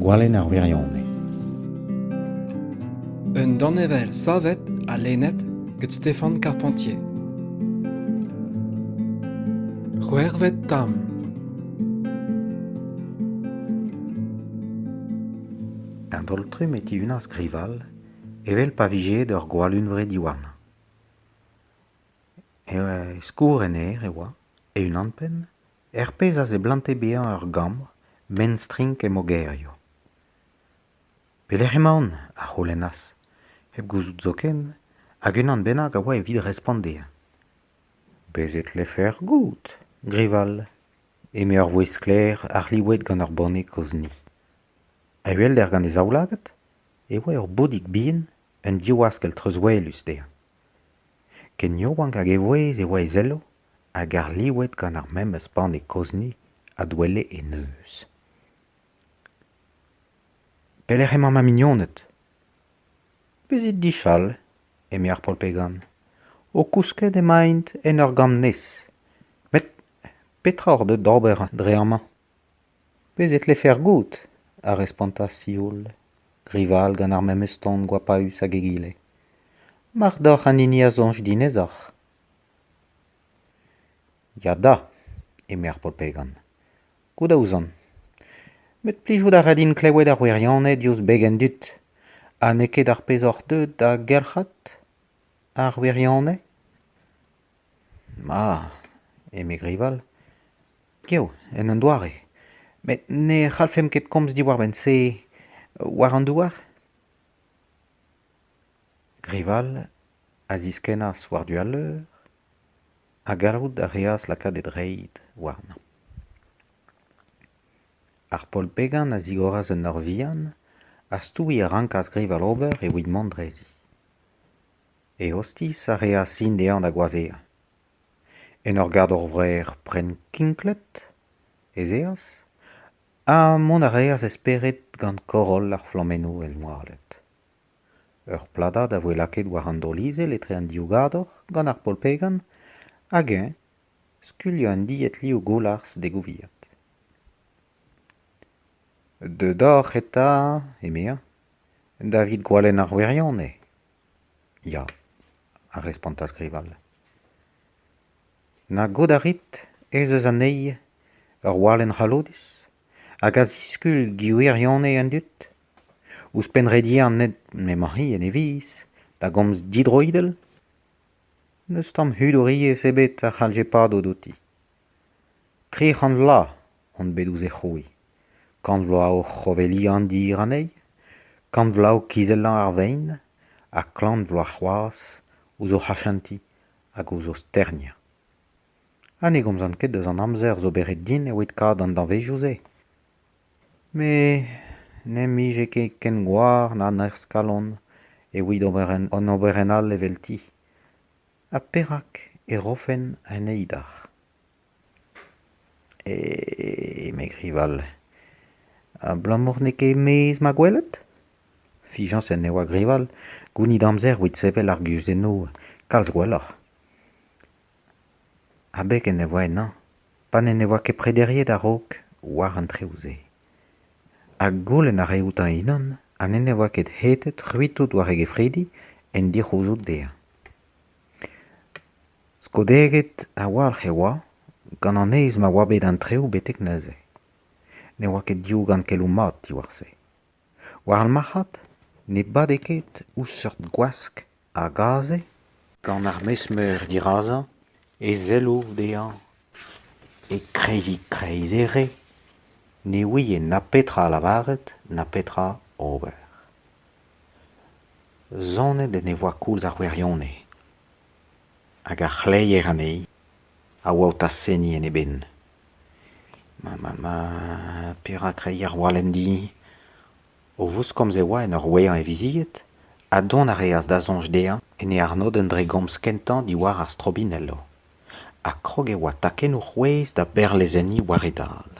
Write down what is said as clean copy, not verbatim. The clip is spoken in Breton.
Gwalenn ar wirionez. Un danevell savet ha lennet gant Stefan Carpentier. C'hwec'hvet tamm. Un daol-trumm e tihunas Grival evel pa vije aet ur gwallhunvre diwarnañ. E skourr en aer e oa, e-unan-penn, er pezh a seblante bezañ ur gambr maen-strink he mogerioù. Pelec'h emaon ? a c'houlennas, hep gouzout zoken hag unan bennak a oa evit respont dezhañ. Bez' e tlefec'h goût, Grival, eme ur vouezh sklaer arlivet gant ur banne kozhni. A-uhelder gant e zaoulagad e oa ur bodig bihan un divaskell treuzwelus dezhañ. Ken yaouank hag e vouezh e oa e selloù hag arlivet gant ar memes banne kozhni a douelle e neuz. Pelec'h emañ ma mignoned ? Bezit dichal, eme ar paotr-pegan. O kousket emaint en ur gambr nes. Met petra oc'h deuet d'ober dre amañ ? Bez' e tlefec'h goût, a respontas sioul, Grival gant ar memes ton goapaus hag egile. Mar doc'h an hini a soñj din ez oc'h. Ya da, eme ar paotr-pegan, goût a ouzon. Met plijout a ra din klevet ar wirionez diouzh beg an dud, ha n'eo ket ar pezh oc'h deuet da gerc'hat, ar wirionez ? Ma, eme Grival, geo, en un doare. Met ne c'hallfemp ket komz diwar-benn se war an douar ? Grival a ziskennas war-du al leur ha gallout a reas lakaat e dreid warnañ. Ar paotr-pegan a zigoras un nor vihan ha stouiñ a rankas Grival ober evit mont drezi. E ostiz a reas sin dezhañ da goazeañ. En ur gador-vrec'h prenn kinklet ez eas ha mont a reas e spered gant koroll ar flammennoù en oaled. Ur pladad a voe lakaet war an daol izel etre an div gador gant ar paotr-pegan hag eñ skuilhañ un died liv goularz d'e gouviad. Deut oc'h eta, emezañ, davit gwalenn ar wirionez ? Ya, a respontas Grival. Na goût a rit ez eus anezhi ur walenn c'halloudus hag a ziskuilh gwirionez an dud ? Ouzhpenn rediañ an ned m'emañ-hi en e viz da gomz didroidell ? N'eus tamm hudouriezh ebet a c'hallje padout outi. 300 vloaz on bet ouzh he c'hrouiñ. Kant vloaz o c'hoveliañ an dir anezhi, kant vloaz o kizellañ ar vein ha kant vloaz c'hoazh ouzh o c'hachantiñ hag ouzh o sterniañ. Ha ne gomzan ket eus an amzer zo bet ret din evit kaout an danvezioù-se. Me n'em bije ket ken gwar na nerzh-kalon evit ober un oberenn all evelti. Ha perak e rofen anezhi deoc'h ? Eme Grival, abalamour n'eo ket e-maez ma gwelet ? Fiziañs en devoa Grival gounit amzer evit sevel arguzennoù kalz gwelloc'h. Abeg en devoa ennañ pa n'en devoa ket prederiet a-raok war an traoù-se. Ha goulenn a rae outañ e-unan ha n'en devoa ket hetet c'hwitout war e gefridi en dic'houzout dezhañ. Skodeget a-walc'h e oa gant an aes ma oa bet an traoù betek neuze. Ne oa ket diougan keloù mat diwar-se. War ar marc'had ne bade ket ouzh seurt gwask hag aze, gant ar maez-meur dirazañ, e selloù dezhañ e kreizig-kreiz e re, ne ouie na petra lavaret na petra ober. Sonet en devoa koulz ar wirionez hag ar c'hleier anezhi a oa o tasseniñ en e benn. Ma ma ma perak reiñ ar walenn din ? O vouskomz e oa en ur weañ e vizied ha dont a reas da soñj dezhañ en e arnodenn dre gomz kentañ diwar ar strobinelloù. Ha krog e oa takennoù c'hwez da berlezenniñ war e dal.